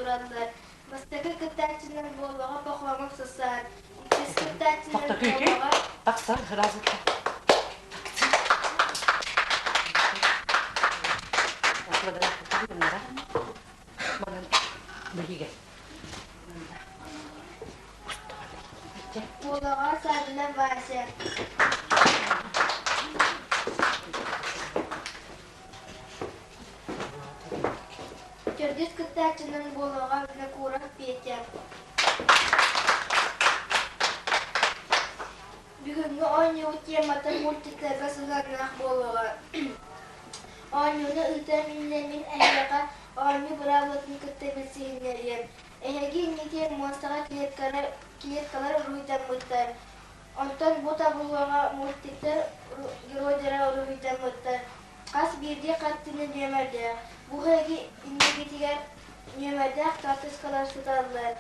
тураллар. Бастакы кыттааччынан буолуоҕа Пахомов Сасан, иккис кыттааччынан буолуоҕа Тахсар ыраазыкка. Буолаҕа Саввина Вася. Төрдүс кыттааччынан буолуоҕа Винокуров Петя. Бүгүҥҥү оонньуубут темата мультиктарга сыһыаннаах буолуоҕа. Оонньууну ыытар иннинэ мин эһиэхэ оонньуу быраабылатын кытта билсиһиннэриэм. Эһиги инники муостаҕа клеткалар уруһуйдаммыттар. Онтон бу таблоҕа мультиктар геройдара уруһуйдаммыттар. Хас биирдии хартыына нүөмэрдээх. Бу эһиги иннигитигэр нүөмэрдээх карточкалар сыталлар.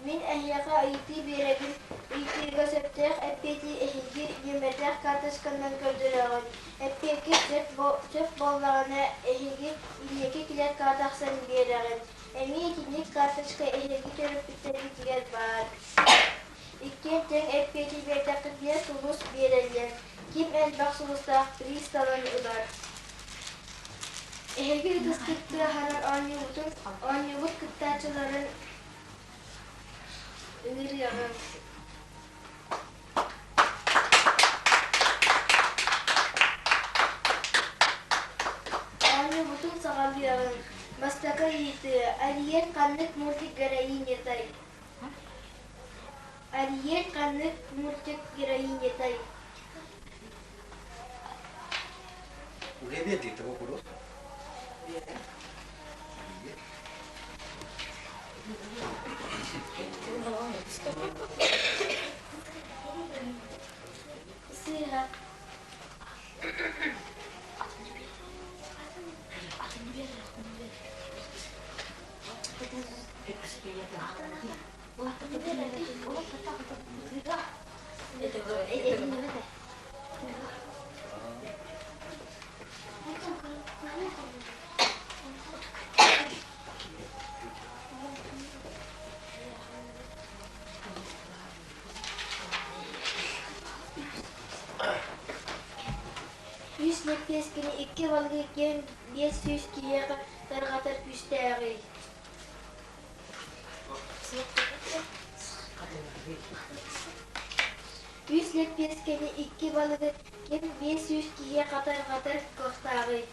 Мин эһиэхэ ыйытыы биэрэбин, ыйытыыга сөптөөх эппиэти эһиги нүөмэрдээх карточканан көрдөрөҕүт. Эппиэккит сөп буоллаҕына, эһиги инники клеткаҕа тахсан биэрэҕит. Эмиэ итинник карточка эһиги төрөппүттэргитигэр баар. Иккиэн тэҥ эппиэти биэрдэххитинэ сулус биэрэллэр. Ким элбэх сулустаах приз талан ылар. Эһиги ытыскыт тыаһанан оонньуубутун, оонньуубут кыттааччыларын ыҥырыаҕыҥ. Оонньуубутун саҕалыаҕыҥ. Бастакы ыйытыы: Ариэль ханнык мультик героинятай? Ариэль ханнык мультик героинятай? Уһэбиэ диэтэ вопрос. Сыыһа. Үс лэппиэскэни икки балыгы иккиэн 500 киһиэхэ тарҕатар күүстээҕий. Үс лэппиэскэни икки балыгы ким 500 киһиэхэ тарҕатар кыахтааҕый?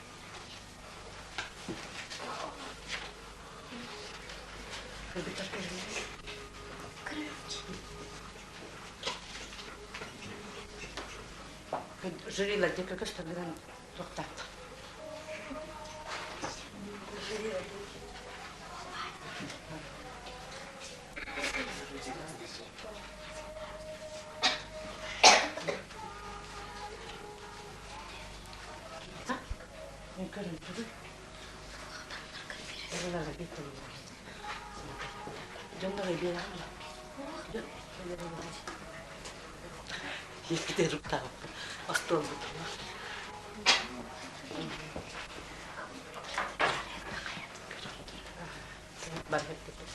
Жюрилар диэки көстөргүнэн туохтаат.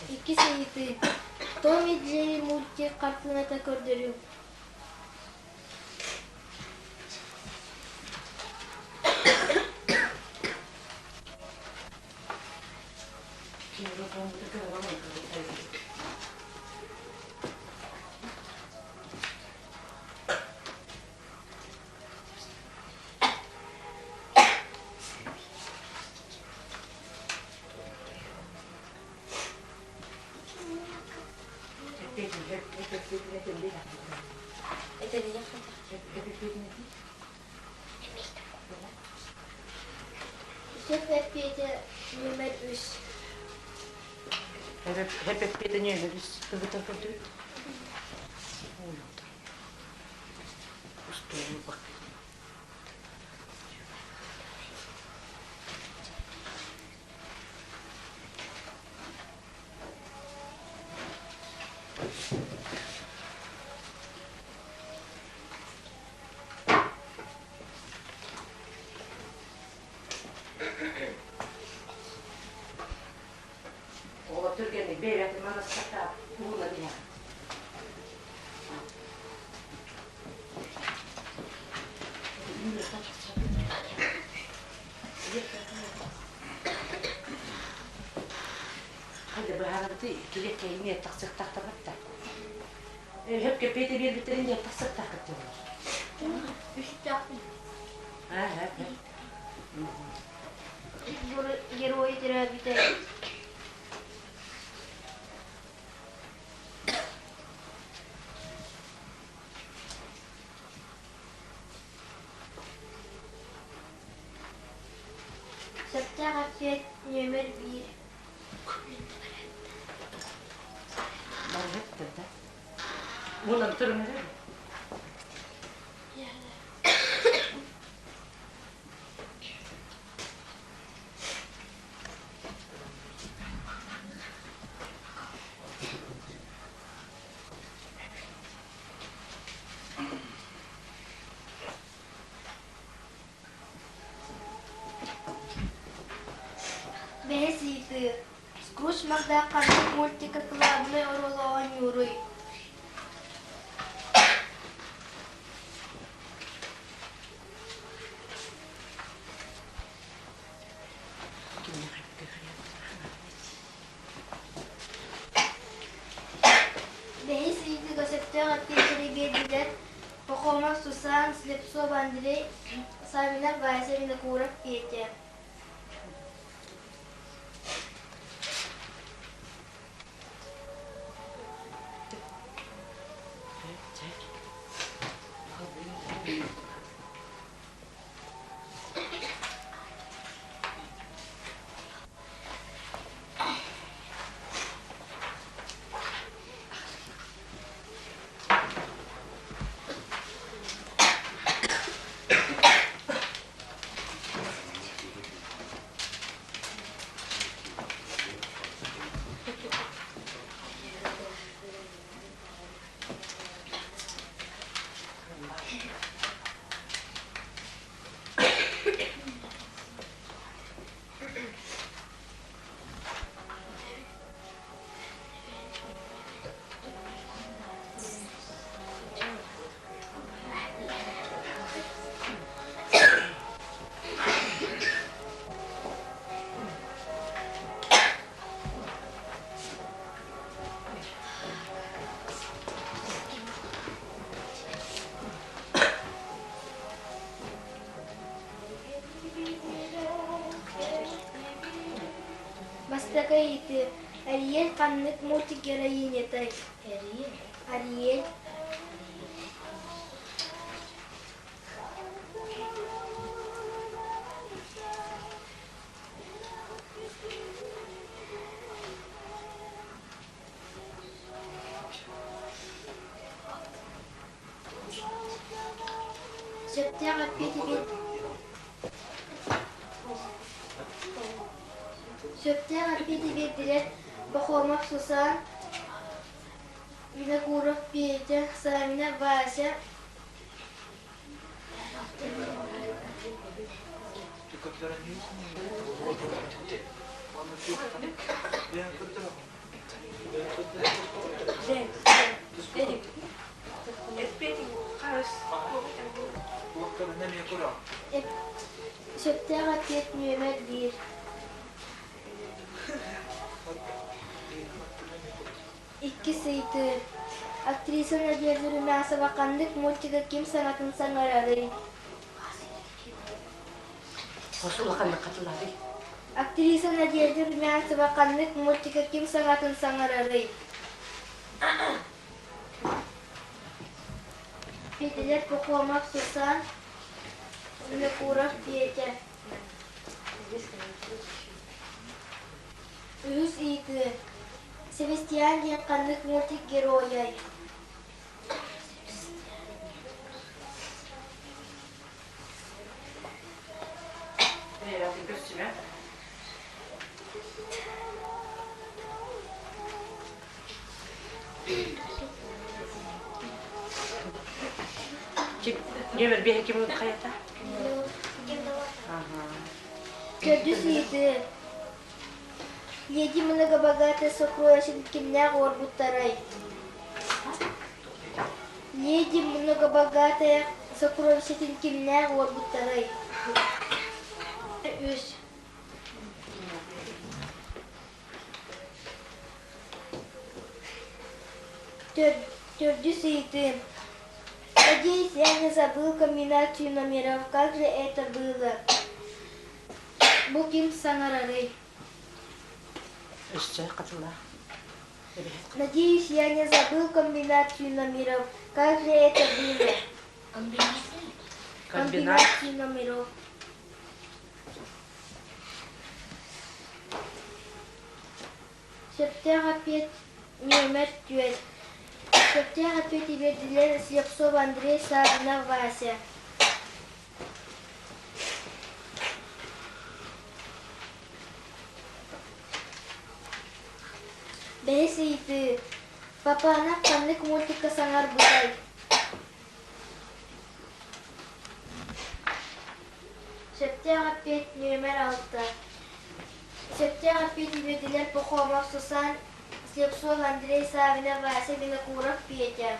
Иккис ыйытыы. Том и Джерри мультик хартыыната көрдөрүҥ. Сөп эппиэтэ нүөмэр үс. Hep эппиэтэ нүөмэр үс. Кыбытар көрдүбүт. Түргэнник бэйэбэтин манастата уунан иһэҕин. Хайда быһаарабыты килиэккэйини тахсыахтаахтарбат да. Өһөп кэппиэтэ биэрбиттэрин диэн тахсыахтааххыт дииллэр. Үстэхпин. Аа, хөп. Герой төрөөбүтэ. Сөптөөх эппиэт нүөмэр биир. Барыһыттар да. Уонан турун эрэ. Бэһис ыйытыы. Скрудж Макдак ханнык мультика кылаабынай оруолу оонньууруй? Бэһис ыйытыыга сөптөөх эппиэттэри биэрдилэр Пахомов Сусан, Слепцов Андрей, Саввинов Вася, Винокуров Петя. Бастакы ыйытыы: Ариэль ханнык мультик героинятай? Ариэль. Сөптөөх эппиэти Сөптөөх эппиэти биэрдилэр Пахомов Сусан, Винокуров Петя, Савина Вася. Сөптөөх эппиэт нүөмэр биир. Иккис ыйытыы. Актриса Надежда Румянцева ханнык мультига ким саҥатын саҥарарый? Улаханнык хатыларый. Актриса Надежда Румянцева ханнык мультика ким саҥатын саҥарарый? Петелер Пахомов Сусан, Винокуров Петя. Үһүс ыйытыы. Себастьян диэн ханнык мультик геройай? Көрсүмэ. Нөмір бэһэ ким хайата? Төрдүс ыйытыы. Леди Многобогатая сокровища кимнээх уорбуттарай? Леди Многобогатая сокровищатын кимнээх уорбуттарай? Үс. Төрдүс ыйытыы. Надеюсь, я не забыл комбинацию номеров. Как же это было? Бу ким саҥарарый? Өссө хатылаа. Надеюсь, я не забыл комбинацию номеров. Как же это было? Комбинацию номеров. Сөптөөх эппиэт нүөмэр түөрт. Сөптөөх эппиэти биэрдилэр Слепцов Андрей, Саввинов Вася. Бэһис ыйытыы. Папанов ханнык мультикка саҥарбытай? Сөптөөх эппиэт нүөмэр алта. Сөптөөх эппиэти биэрдилэр Пахомов Сусан, Слепцов Андрей Саввинов, Вася Винокуров, Петя.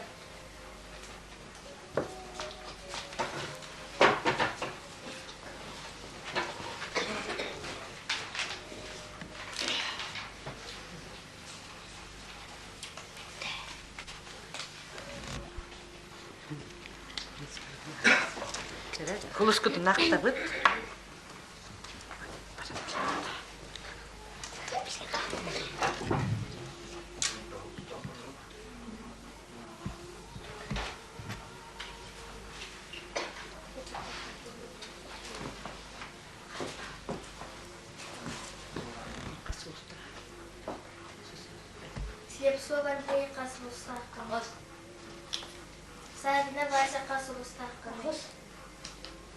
Кулускутун ахтабыт. Слепцов Андрей хас улуустааххыный? Саввина Вася хас улуустааххыный?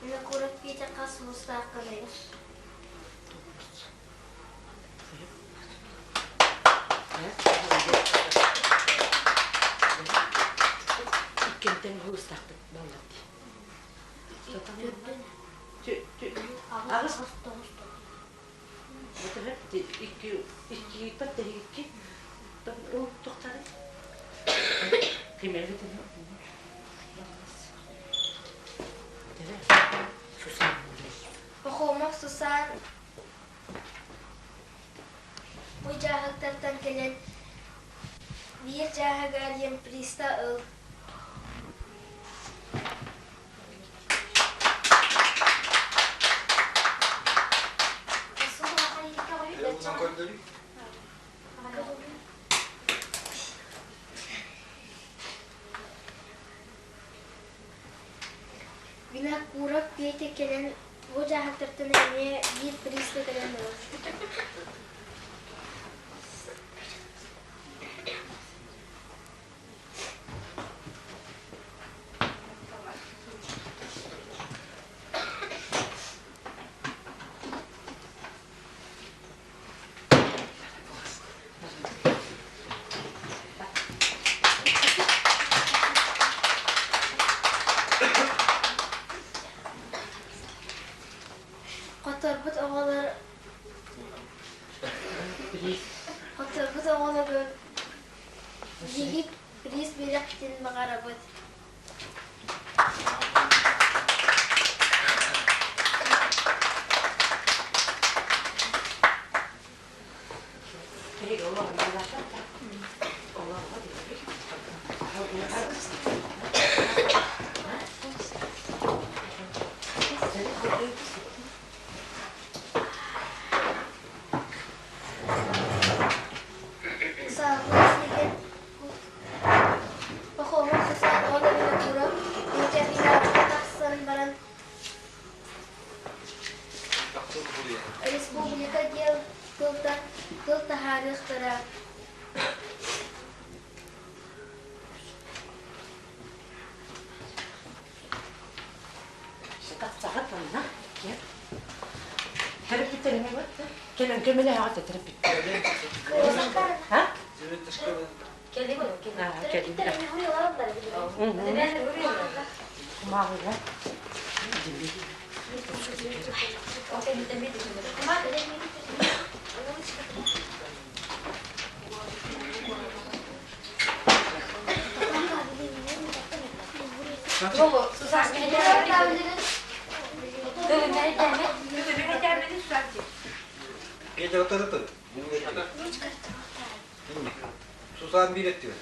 Винокуров Петя хас улуустааххыный? Иккинтэн улуустаахпыт буоллар дии. Аҕыс Икки икки икки тухтары Пахомов Сусан бу дьааһыктартан кэлэн биир дьааһыгар емприста ыл. Винокуров Петя кэлэн бу дьааһыктартан эмиэ биир прииска кэлэн ылар. Хоторбут оҕолор Хоторбут оҕолору биһиги приз биэриэхпитин баҕарабыт. Саамай сиһин Пахомов Сусан уонна Винокуров Петя тахсан баран Республика диэн тылтан тыл таһаарыахтара. Тахсаҕыт онно киэр. Төрөппүттэриҥ кэлэн көмөлөһөҕүт төрөппүттэрин. А? Кумааҕыга. Сусаан биир өттүгэр.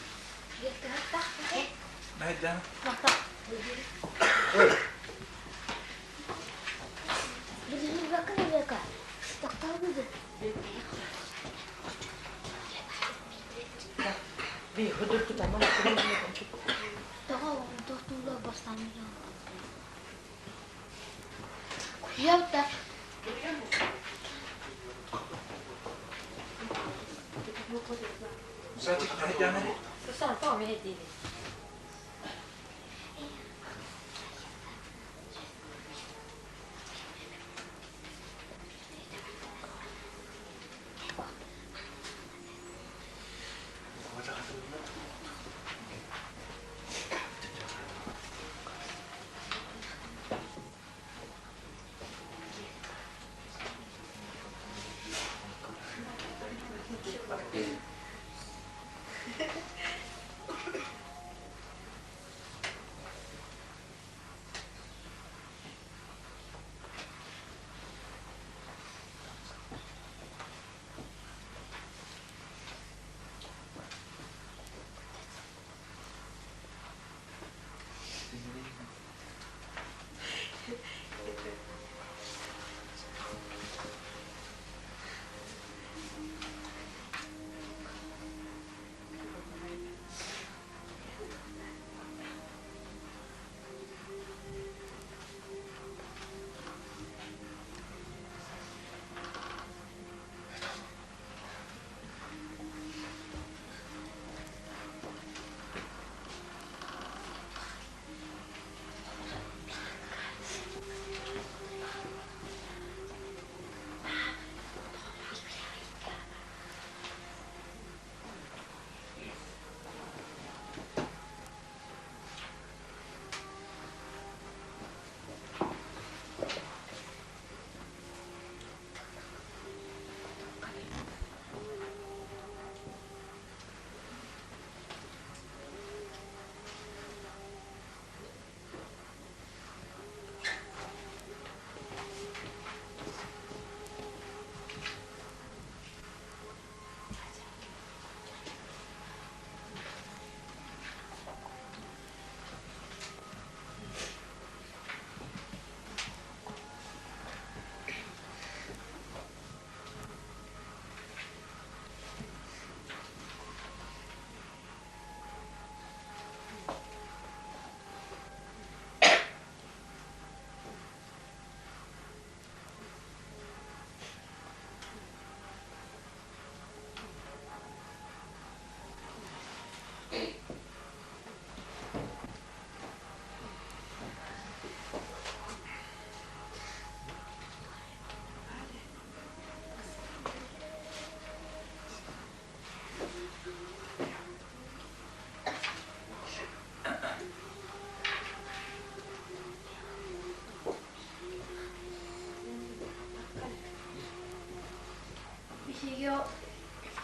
Биһиги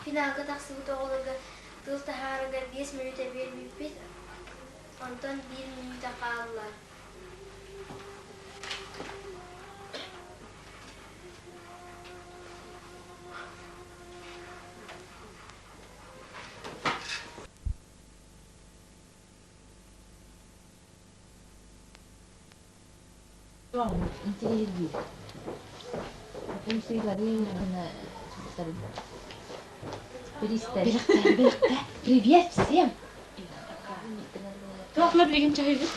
финалга тахсыбыт оҕолорго тыл таһаарарга 5 мүнүүтэ биэрбиппит, онтон биир мүнүүтэ хаалла. Интириэһиргиир. Умсыыларын уонна суруктарын. Биристэр. Привет всем! Туохна билигин чаһыыбыт?